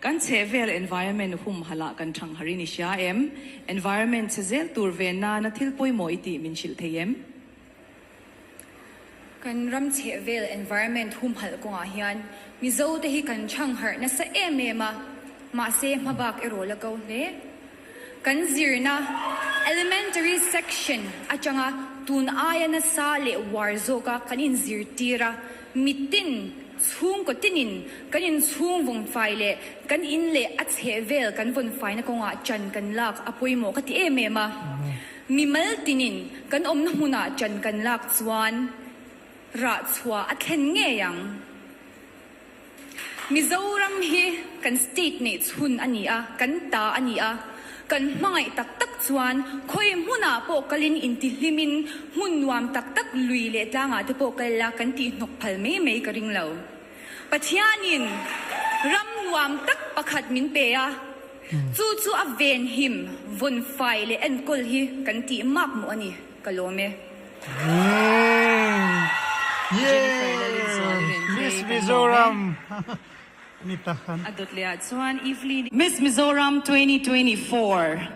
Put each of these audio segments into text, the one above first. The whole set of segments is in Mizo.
Kan chhehvel environment humhalh ah kan thangharh in i hria em? Environment chhe zel tur ve nana thil pawimawh i tih min hrilh thei em? Kan ram chhehvel environment humhalh kawngah hian Mizo te hi kan thangharh nasa em em a, mahse hmabak erawh la ko hle. Kan zirna Elementary section atanga tun aia nasa leh uar zawka kan inzirtir a, mitin chhungkaw tinin kan inchhung vawnfai leh kan in leh a chhehvel kan vawnfaina kawngah ṭan kan lak a pawimawh ka ti em em a. Mimal tinin kan awmna hmunah ṭan kan lak chuan rah chhuah a thlen ngei ang. Mizoram hi kan state neih chhun a ni a, kan ta a ni a, kan hmangaih tak tak chuan khawi hmunah pawh kalin intihlimin hmun nuam tak tak lui leh tlangah te pawh kal la kan tihhnawk phal mai mai ka ring lo. Pathianin ram nuam tak pakhat min pe a, chu chu a venhim, vawnfai leh enkawl hi kan tih mak mawh a ni, ka lawm e. Jennifer Lalrinzuali nen Miss phei kan lawm e. Mizoram ni ta khan. A dawt leh ah chuan Evelyn. Miss Mizoram 2024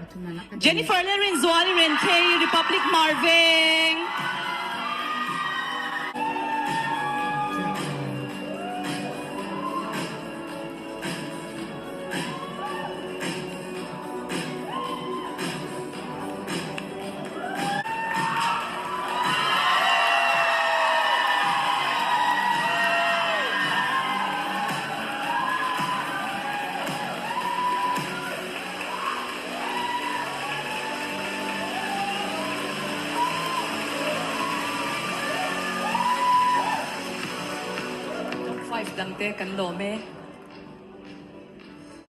Jennifer Lalrinzuali Renkhei Republic Hmarveng. Top five dangte kan lawm e.